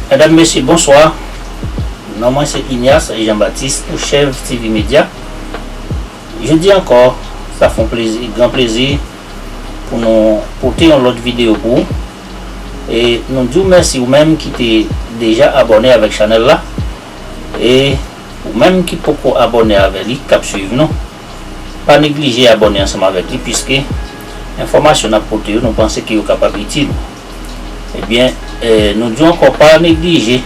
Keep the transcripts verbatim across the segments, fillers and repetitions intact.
Medam, mesye, bonswa. Non mwen se Ignace Jean Baptiste pou Chèv T V Media. Jodi ankò, sa fè yon plezi, gran plezi pou nou pote yon lòt videyo pou ou. E nou di w mèsi ou menm ki te deja abòne avèk chanèl la. E ou menm ki poko abòne avè li, k ap swiv nou, pa neglije abòne ansanm avèk li, piske enfòmasyon n ap pote yo, nou panse ke yo kapab itil ou. Ebyen, eh, nou di w ankò, pa neglije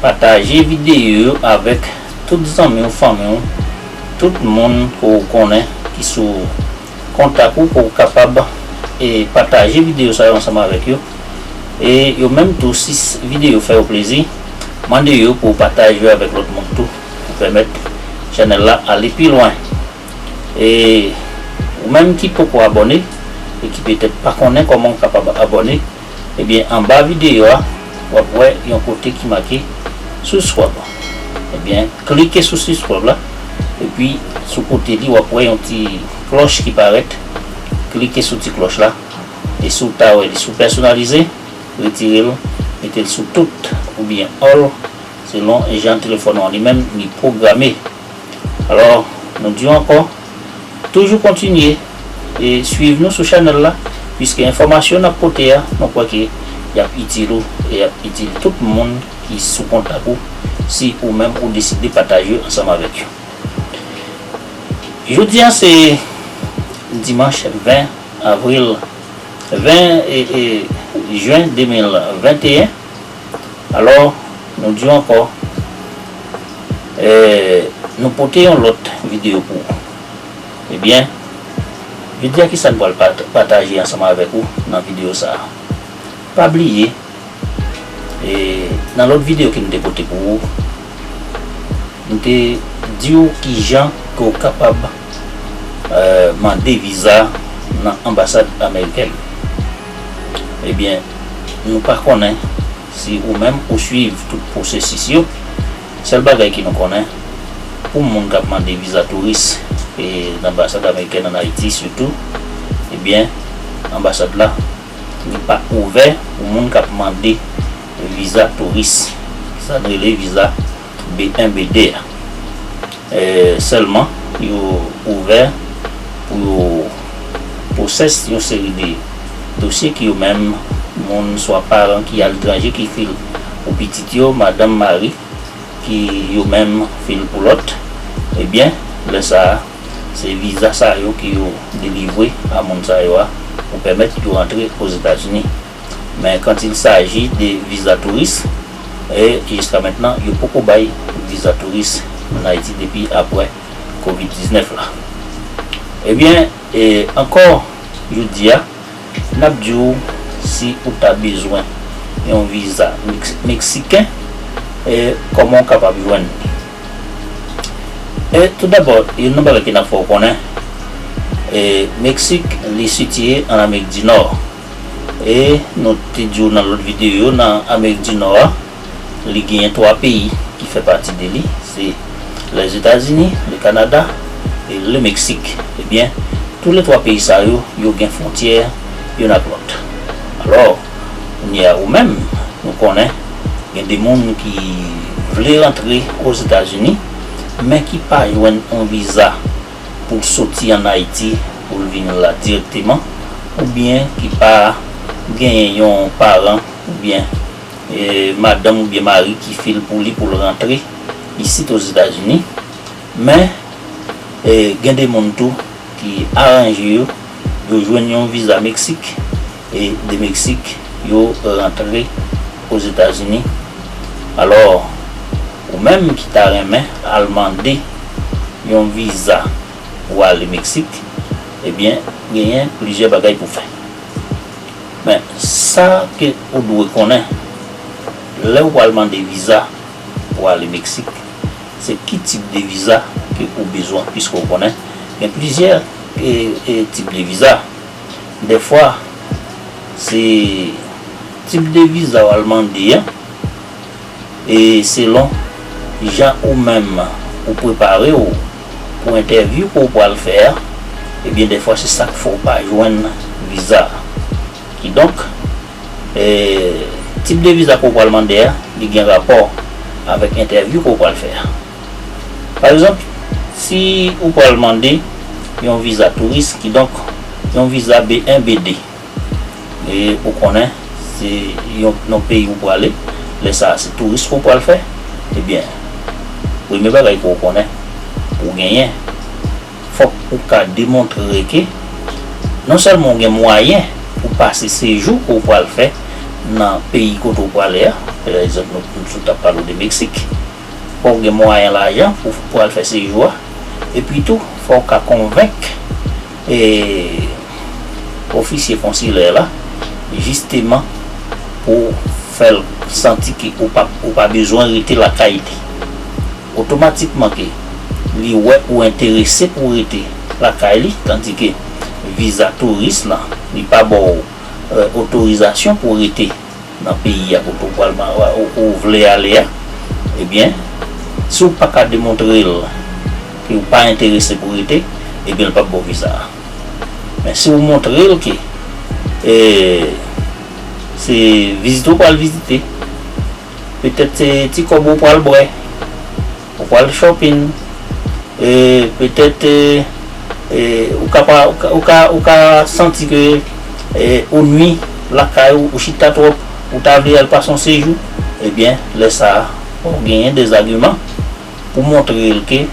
pataje videyo yo avèk tout zanmi w, fanmi w, tout moun ke w konnen ki sou kontak ou, pou w kapab, eh, pataje videyo sa yo ansanm avèk yo. E yo menm tou, si s-, videyo fè yo plezi, mande yo pou w pataje yo avèk lòt moun tou, pou pèmèt chanèl la ale pi lwen. E ou menm ki poko abòne e ki petèt pa konnen kòman w kapab abòne, ebyen, anba videyo a, w ap wè yon kote ki make subscribe. Ebyen, klike sou subscribe la, epi sou kote li, w ap wè yon ti klòch ki parèt. Klike sou ti klòch la, e si w ta wè li sou pèsonalize, retire l, mete l sou tout oubyen all, selon jan telefòn ou an li menm li pwograme. Alò, nou di w ankò, toujou kontinye e swiv nou sou chanèl la, piske enfòmasyon n ap pote a, nou kwè ke y ap itil ou e y ap itil tout moun ki sou kontak ou, si ou menm ou deside pataje yo ansanm avèk yo. Jodi a se dimanch ven avril, ven, e, e, jen de mil venteyen. Alò, nou di w ankò, e, nou pote yon lòt videyo pou ou. Ebyen, jodi a, kisa n pral pat-, pataje ansanm avèk ou nan videyo sa a? Pa bliye, e, nan lòt videyo ke m te pote pou ou, m te di w kijan ke w kapab, eh, mande viza nan anbasad amerikèn. Ebyen, nou pa konnen si ou menm ou swiv tout pwosesis yo. Sèl bagay ke nou konnen, pou moun k ap mande viza touris, e, nan anbasad amerikèn ann Ayiti sitou, ebyen, anbasad la, li pa ouvè pou moun k ap mande viza touris, sa n rele viza B yen, B de a. Eh, sèlman, yo ouvè pou yo pwosès yon seri de dosye ke yo menm, moun swa paran ki aletranje ki fil pou pitit yo, madanm, mari, ki yo menm fil pou lòt. Ebyen, lè sa a, se viza sa yo ke yo delivre a moun sa yo a pou pèmèt yo rantre Ozetazini. Men quand il s'agit de viza touris, e jiska mentnan, yo poko bay viza touris ann Ayiti depi apre kovid diznèf la. Ebyen, e ankò jodi a, n ap di w si ou ta bezwen yon viza Mex-, meksiken, e kòman w kapab jwenn li. E toudabò, youn nan bagay ke n ap fè w konnen, e Meksik, li sitiye ann Amerik di Nò. E nou te di w nan lòt videyo yo, nan Amerik di Nò a, li genyen twa peyi ki fè pati de li, se Lèzetazini, le Kanada e le Meksik. Ebyen, tou le twa peyi sa yo, yo gen fwontyè youn ak lòt. Alò, kounye a ou menm, nou konnen, gen de moun ki vle rantre Ozetazini, men ki pa jwenn yon viza pou l soti ann Ayiti, pou l vin la dirèkteman, oubyen ki pa genyen yon paran, oubyen, e, madanm oubyen mari ki fil pou li pou l rantre isit Ozetazini. Men, e, gen de moun tou ki aranje yo, yo jwenn yon viza Meksik, e de Meksik, yo rantre Ozetazini. Alò, ou menm ki ta renmen al mande yon viza pou ale Meksik, ebyen, genyen plizyè bagay pou fè. Men, sa ke ou dwe konnen, lè ou al mande viza pou ale Meksik, se ki tip de viza ke ou bezwen, piske ou konnen, gen plizyè, e, e, tip de viza. Dèfwa, se tip de viza w al mande a, e selon jan ou menm ou prepare w pou entèvyou ke w pral fè a, ebyen, dèfwa se sa k fè w pa jwenn viza a. Kidonk, e, Tip de viza ke w pral mande a, li gen rapò avèk entèvyou ke w pral fè a. Pa egzanp, si ou pral mande yon viza touris, kidonk yon viza B en, B de, e ou konnen se yon, yon peyi ou prale, lè sa a se touris ke w pral fè, ebyen, premye bagay ke w konnen pou w genyen, fòk ou ka demontre ke non sèlman w gen mwayen pou pase sejou ke w pral fè nan peyi kote w prale a, pa egzanp, nou, nou sot ap pale w de Meksik, fò w gen mwayen lajan pou, pou al fè sejou a, epi tou, fò w ka konvenk, e, ofisye konsilè la, jisteman, pou fè l santi ke ou pa, ou pa bezwen rete lakay li. Otomatikman ke li wè ou enterese pou rete lakay li, tandike viza touris lan, li pa ba w, e, otorizasyon pou rete nan peyi a kote w pral ma-, ou, ou vle ale a, ebyen, si w pa ka demontre l ke w pa enterese pou rete, ebyen, l p ap ba w viza a. Men si w montre l ke, e, se vizite w pral vizite, petèt se ti kòb ou pral bwè, ou pral shopping, e, petèt, e, e, ou ka pa, ou ka, ou ka, ou ka santi ke, e, ou nwi lakay ou, ou chita twòp, ou ta vle al pase yon sejou, ebyen, lè sa a, fò w genyen de zagiman pou montre l ke,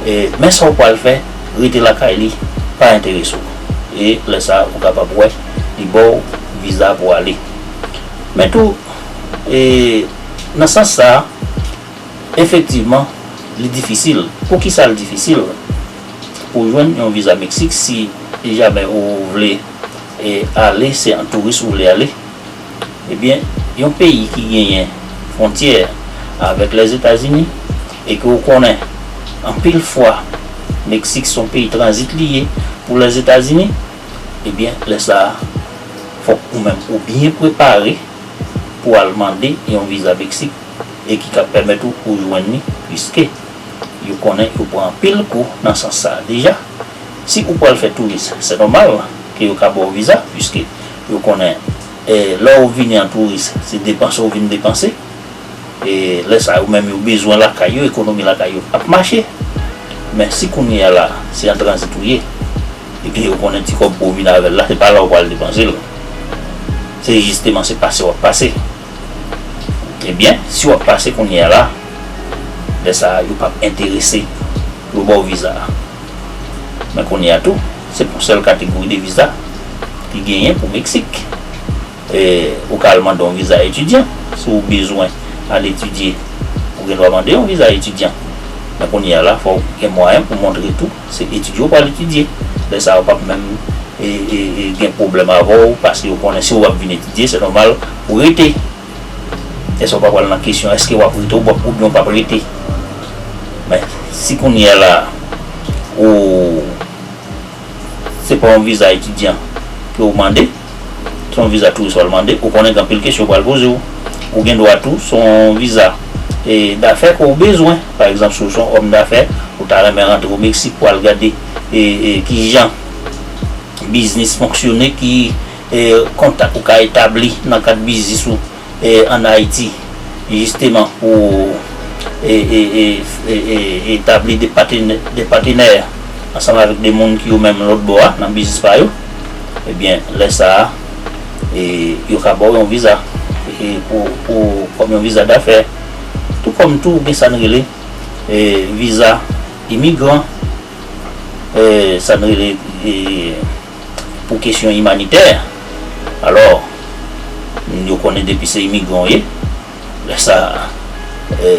e, men sa w pral fè, rete lakay li, pa enterese w. E lè sa a, ou kapab wè, li ba w viza pou ale. Men tou, e, nan sans sa a, efektivman, li difisil. Poukisa l difisil pou w jwenn yon viza Meksik si jamè ou vle, e, ale, se an touris ou vle ale? Ebyen, yon peyi ki genyen fwontyè avèk Lèzetazini e ke w konnen anpil fwa Meksik se yon peyi tranzit li ye pou Lèzetazini, ebyen, lè sa a, fòk ou menm ou byen prepare pou al mande yon viza Meksik e ki ka pèmèt ou, ou jwenn li, piske yo konnen yo pran anpil kou nan sans sa a deja. Si ou pral fè touris, se nòmal ke yo ka ba w viza, piske yo konnen, e, lè w vini an touris, se depanse w vin depanse. E lè sa a, yo menm yo bezwen lakay yo, ekonomi lakay yo ap mache. Men si kounye a la, se an tranzit ou ye, epi yo konnen ti kòb pou w vin avè l la, se pa la w pral depanse l. Se jisteman, se pase w ap pase. Ebyen, si w ap pase kounye a la, lè sa a, yo p ap enterese pou yo ba w viza a. Men kounye a tou, se pou sèl kategori de viza ki genyen pou Meksik. E, ou ka al mande yon viza etidyan. Si w bezwen al etidye, ou gen dwa mande yon viza etidyan. Men kounye a la, fò w gen mwayen pou montre tou se etidye w pral etidye. Lè sa a, w p ap menm, e, e, e, gen pwoblèm avè w, paske yo konnen si w ap vin etidye, se nòmal pou w rete. Èske w pa pral nan kesyon, èske w ap rete ou p ap, oubyen w p ap rete? Men, si kounye a la, ou, se pa yon viza etidyan ke w mande, se yon viza touris w al mande, ou konnen gen anpil kesyon yo pral poze w. Ou gen dwa tou, se yon viza, e, dafè ke w bezwen. Pa egzanp, si w se yon òm dafè, ou ta renmen rantre o Meksik pou al gade, e, e, kijan biznis fonksyone, ki, e, kontak ou ka etabli nan kad biznis ou, e, ann Ayiti, jisteman pou, e, e, e, e, e, etabli de patnè, de patnè ansanm avèk de moun ki yo menm lòt bò a, nan biznis pa yo, ebyen, lè sa a, e, yo ka ba w yon viza, e, pou, pou, kòm yon viza dafè. Tou kòm tou, gen sa n rele, e, viza imigran, e, sa n rele, e, pou kesyon imanitè. Alò, yo konnen depi se imigran w ye, lè sa, e,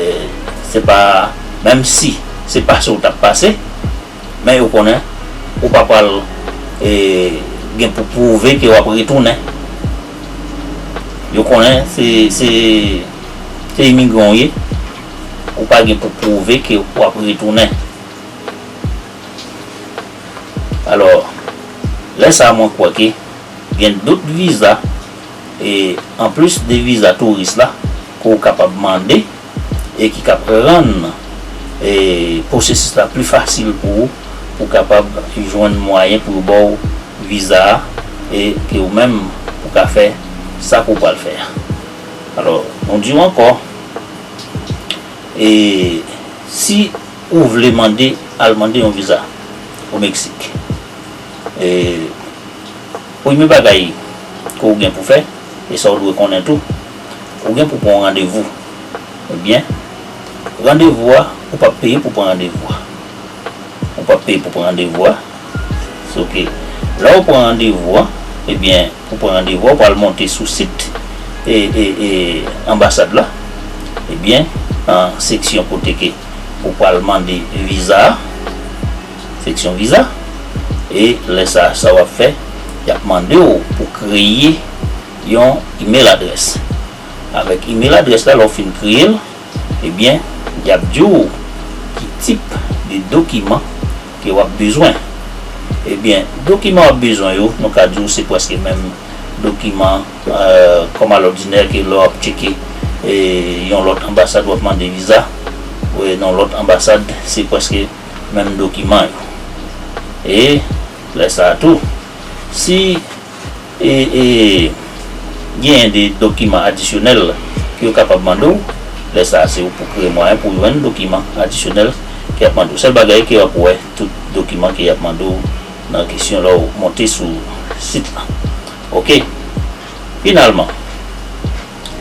se pa, menm si se pase w t ap pase, men yo konnen ou pa pral, e, gen pou pwouve ke w ap retounen. Yo konnen se, se, se imigran w ye, ou pa gen pou pwouve ke w ap retounen. Alò, lè sa a, mwen kwè ke gen dòt viza, e, anplis de viza touris la, ke w kapab mande, e ki k ap rann, e, pwosesis la pli fasil pou ou, pou w kapab jwenn mwayen pou yo ba w viza a, e ke ou menm, ou ka fè sa ke w pral fè a. Alò, nou di w ankò, e si ou vle mande, al mande yon viza o Meksik, e premye bagay ke w gen pou fè, e sa w dwe konnen tou, ou gen pou pran yon randevou. Ebyen, randevou a, ou p ap peye pou pran randevou a. Ou p ap peye pou pran randevou a. Se oke. Lè w pran randevou a, ebyen, ou pran randevou a, ou pral monte sou sit e, e, e anbasad la. Ebyen, nan seksyon kote ke ou pral mande viza a, seksyon viza, e lè sa, sa w ap fè, y ap mande w pou kreye yon email adrès. Avèk email adrès la, lè w fin kreye l, ebyen, y ap di w ki tip de dokiman ke w ap bezwen. Ebyen, dokiman w ap bezwen yo, nou ka di w se prèske menm dokiman, e, kòm alòdinè ke lè w ap tcheke, e, yon lòt anbasad w ap mande viza, ou nan lòt anbasad, se prèske menm dokiman yo. E lè sa a tou, si e, e, genyen de dokiman adisyonèl ke yo kapab mande w. Lè sa a, se ou pou kreye mwayen pou w jwenn dokiman adisyonèl ke y ap mande w. Sèl bagay ke w ap wè, tout dokiman ke y ap mande w nan kesyon lè w monte sou sit la. Oke. Finalman,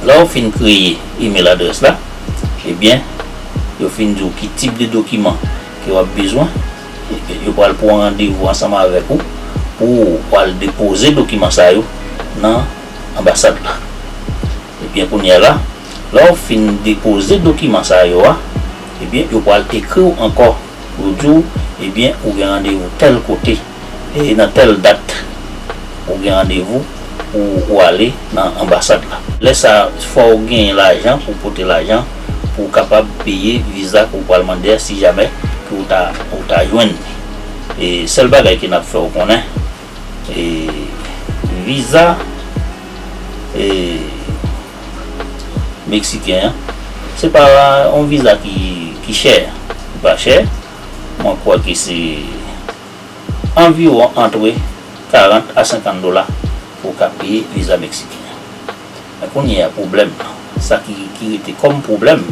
lè w fin kreye email adrès la, ebyen, yo fin di w ki tip de dokiman ke w ap bezwen. Yo pral pran randevou ansanm avèk ou pou w al depoze dokiman sa yo nan anbasad la. Ebyen, kounye a la, lè w fin depoze dokiman sa yo a, ebyen, yo pral ekri w ankò pou yo di w, ebyen, ou gen randevou tèl kote, e nan tèl dat, ou gen randevou pou ou ale nan anbasad la. Lè sa a, fò w genyen lajan pou w pote lajan pou w kapab peye viza ke w pral mande a si jamè ke w ta, ou ta jwenn li. E sèl bagay ke n ap fè w konnen, e viza, e meksiken an, se pa yon viza ki, ki chè, li pa chè. Mwen kwè ke se anviwon antre karant a senkant dola pou w ka peye viza meksiken an. Men kounye a, pwoblèm nan, sa ki, ki rete kòm pwoblèm,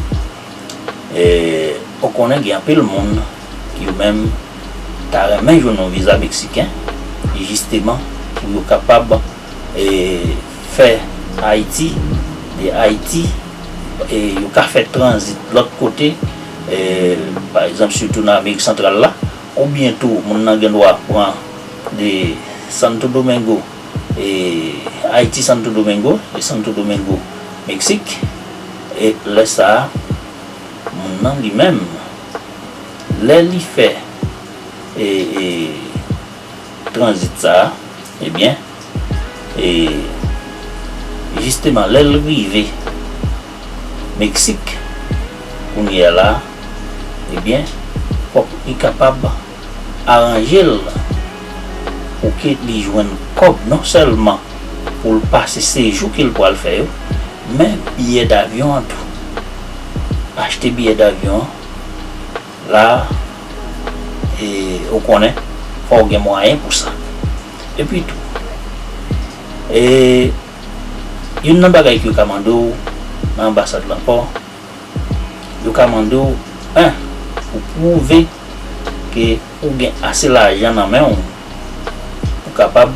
e, ou konnen gen anpil moun ki yo menm ta renmen jwenn yon viza meksiken, jisteman, pou yo kapab, e, fè Ayiti, de Ayiti, e, yo ka fè tranzit lòt kote, e, pa egzanp, sitou nan Amerik Santral la, oubyen tou, moun nan gen dwa pran de Santo Domingo, e, Ayiti Santo Domingo, e Santo Domingo, Meksik, e lè sa a, moun nan li menm, lè li fè, e, e, tranzit sa a, ebyen, e, jisteman, lè l rive Meksik, kounye a la, ebyen, fòk li kapab aranje l pou ke li jwenn kòb non sèlman pou l pase sejou ke l pral fè yo, men biyè davyon an tou. Achte biyè davyon an, la, e, ou konnen, fò w gen mwayen pou sa. Epi tou, e, youn nan bagay ke yo ka mande w nan anbasad la ankò, yo ka mande w, en, pou pwouve ke ou gen ase lajan nan men w pou kapab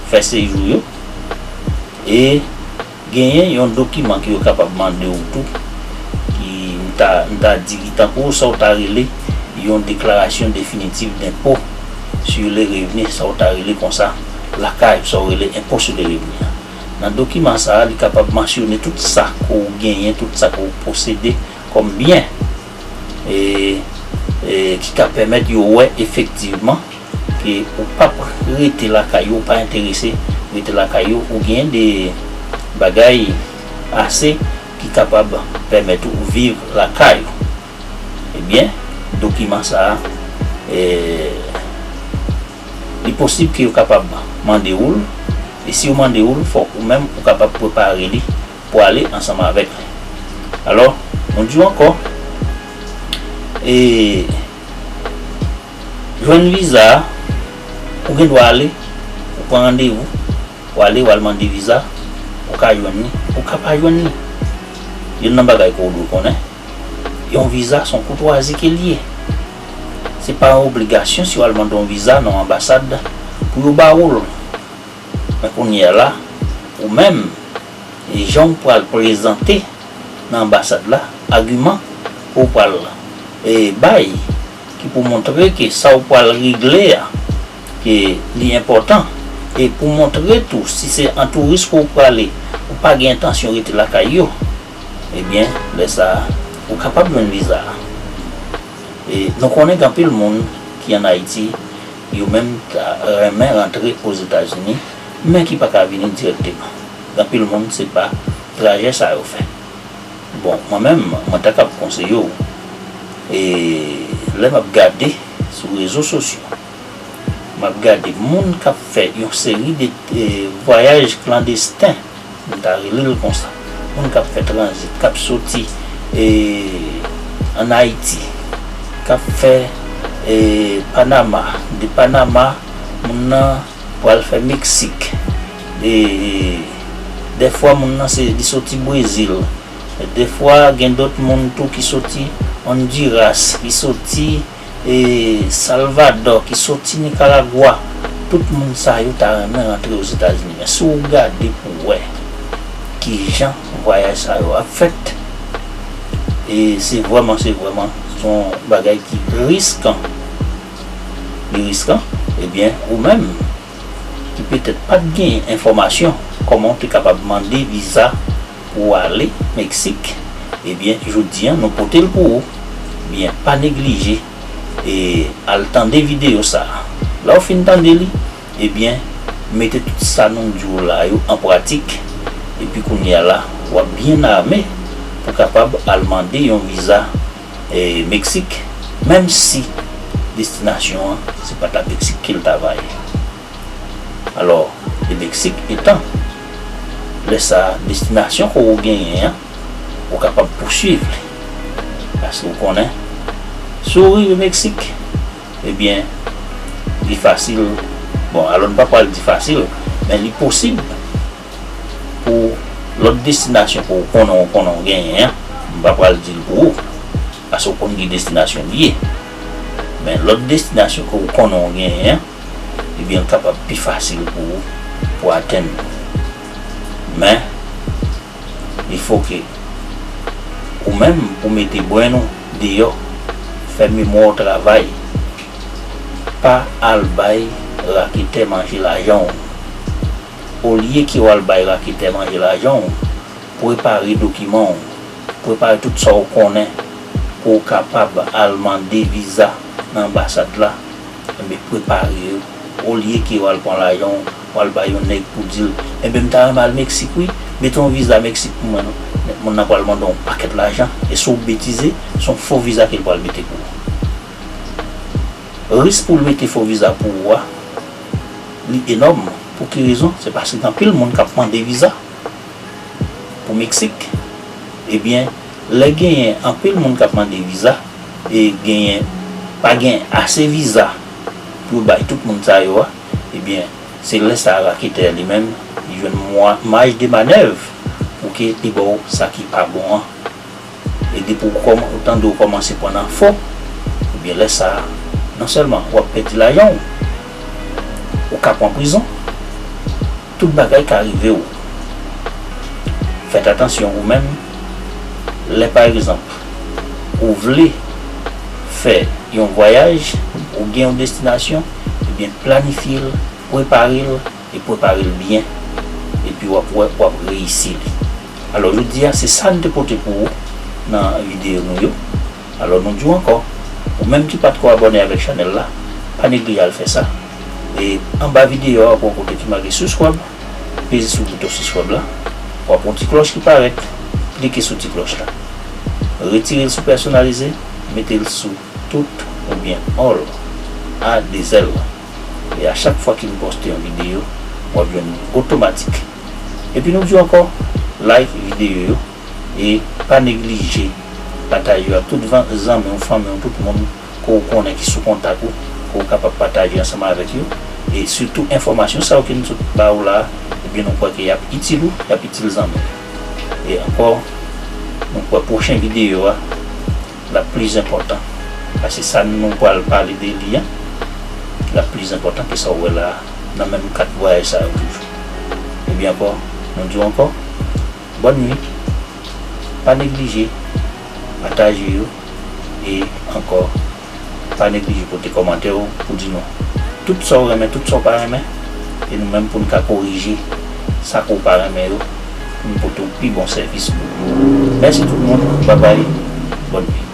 fè sejou yo, e genyen yon dokiman ke yo kapab mande w tou, ki m ta, m ta di ki tankou sa w ta rele yon déclaration définitive d'impôt sur les revenus, sa w ta rele konsa, lakay, sa w rele impôt sur les revenus an. Nan dokiman sa a, li kapab mansyone tout sa ke w genyen, tout sa ke w posede kòm byen, e, e ki ka pèmèt yo wè efektivman ke ou p ap rete lakay ou, ou pa enterese rete lakay ou, ou gen de bagay ase ki kapab pèmèt ou viv lakay ou. Ebyen, dokiman sa a, e, li posib ke yo kapab mande w l, e si yo mande w l, fòk ou menm ou kapab prepare li pou ale ansanm avèk li. Alò, nou di w ankò, e, jwenn viza a, ou gen dwa ale, ou pran randevou, w ale, w al mande viza, ou ka jwenn li, ou ka pa jwenn li. Youn nan bagay ke w dwe konnen, yon viza se yon koutwazi ke l ye. Se pa yon obligasyon si w al mande yon viza nan yon anbasad pou yo ba ou l. Men kounye a la, ou menm, e jan w pral prezante nan anbasad la, agiman ke w pral, e, bay, ki pou montre ke sa w pral regle a, ke li enpòtan, e pou montre tou si se an touris ke w prale, ou pa gen entansyon rete lakay yo, ebyen, lè sa a, ou kapab jwenn viza a. E nou konnen gen anpil moun ki ann Ayiti, yo menm ta renmen rantre Ozetazini, men ki pa ka vini dirèkteman. Gen anpil moun, se pa trajè sa yo fè. Bon, mwen menm, mwen ta kab konseye w, e lè m ap gade sou rezo sosyo, m ap gade moun k ap fè yon seri de, e, vwayaj klandesten, m ta rele l konsa. Moun k ap fè tranzit, k ap soti, e, ann Ayiti, k ap fè, e, Panama, de Panama, moun nan pral fè Meksik. E, dèfwa moun nan se, li soti Brezil. Dèfwa gen dòt moun tou ki soti Honduras, ki soti, e, Salvadò, ki soti Nikaragwa. Tout moun sa yo ta renmen rantre Ozetazini. Men si w gade pou w wè kijan vwayaj sa yo ap fèt, e se vrèman, se vrèman, se yon bagay ki riskan. Li riskan, ebyen, ou menm, ki petèt pa t gen enfòmasyon kòman w te kapab mande viza pou w ale Meksik, ebyen, jodi a, nou pote l pou ou. Ebyen, pa neglije, e al tande videyo sa a. Lè w fin tande li, ebyen, mete tout sa nou di w la yo an pratik, epi kounye a la, w ap byen ame pou kapab al mande yon viza, e, Meksik, menm si destinasyon an, se pa t ap Meksik ke l ta va ye. Alò, de Meksik etan, lè sa a, destinasyon ke w genyen an, ou kapab pouswiv li. Paske w konnen, si w rive Meksik, ebyen, li fasil. Bon, alò, n pa pral di fasil, men li posib pou lòt destinasyon ke w konnen, w konnen w genyen an, m pa pral di l pou ou, paske w konn ki destinasyon li ye. Men lòt destinasyon ke w konnen w genyen an, ebyen, l kapab pi fasil pou ou, pou atenn li. Men, il faut que ou menm, pou mete brenn ou deyò, fè memwa w travay, pa al bay raketè manje lajan w. Olye ke w al bay raketè manje lajan w, prepare dokiman w, prepare tout sa w konnen pou w kapab al mande viza nan anbasad la. Enben, prepare yo. Olye ke w al pran lajan w, w al bay yon nèg pou di l, "Enben, m ta renmen al Meksik, wi. Mete yon viza Meksik pou mwen, non." Moun nan pral mande w yon pakèt lajan. E si w betize, se yon fo viza ke l pral mete pou ou. Risk pou l mete fo viza pou ou a, li enòm. Pou ki rezon? Se paske gen anpil moun k ap mande viza pou Meksik. Ebyen, lè genyen anpil moun k ap mande viza, e genyen, pa gen ase viza pou yo bay tout moun sa yo a, ebyen, se lè sa a raketè a li menm, li jwenn mwa-, maj de manèv pou ke li ba w sa ki pa bon an. E depi w kòman-, w tande w kòmanse pran nan fo, ebyen, lè sa a, non sèlman w ap pèdi lajan w, ou ka pran prizon, tout bagay ka rive w. Fèt atansyon ou menm, lè pa egzanp, ou vle fè yon vwayaj, ou gen yon destinasyon, ebyen, planifye l, prepare l, e prepare l byen, epi w ap wè w ap reyisi li. Alò, jodi a, se sa n te pote pou ou nan videyo nou yo. Alò, nou di w ankò, ou menm ki pa t ko abòne avèk chanèl la, pa neglije al fè sa. E anba videyo a, w ap wè yon kote ki make subscribe, peze sou bouton subscribe la, w ap wè yon ti klòch ki parèt, klike sou ti klòch la. Retire l sou pèsonalize, mete l sou tout oubyen all, a de zèl. E a chak fwa ke m poste yon videyo, w ap jwenn li otomatik. Epi nou di w ankò, like videyo yo e pa neglije pataje yo ak tout van-, zanmi w, fanmi w, tout moun ke w konnen ki sou kontak ou, ke w kapab pataje ansanm avèk yo. E sitou enfòmasyon sa yo ke nou sot ba w la, ebyen nou kwè ke y ap itil ou, y ap itil zanmi w. E ankò, Nou kwè pwochen videyo a l ap plis enpòtan. Paske sa nou pral pale de li an, l ap plis enpòtan ke sa w wè la a, nan menm kat vwayaj sa yo toujou. Ebyen ankò, nou di w ankò, bòn nwi, pa neglije pataje yo, e ankò, pa neglije pote kòmantè w pou di nou tout sa w renmen, tout sa w pa renmen, e nou menm pou n ka korije sa ke w pa renmen yo, pou n pote yon pi bon sèvis pou ou. Mèsi tout moun, babay, bòn nwi.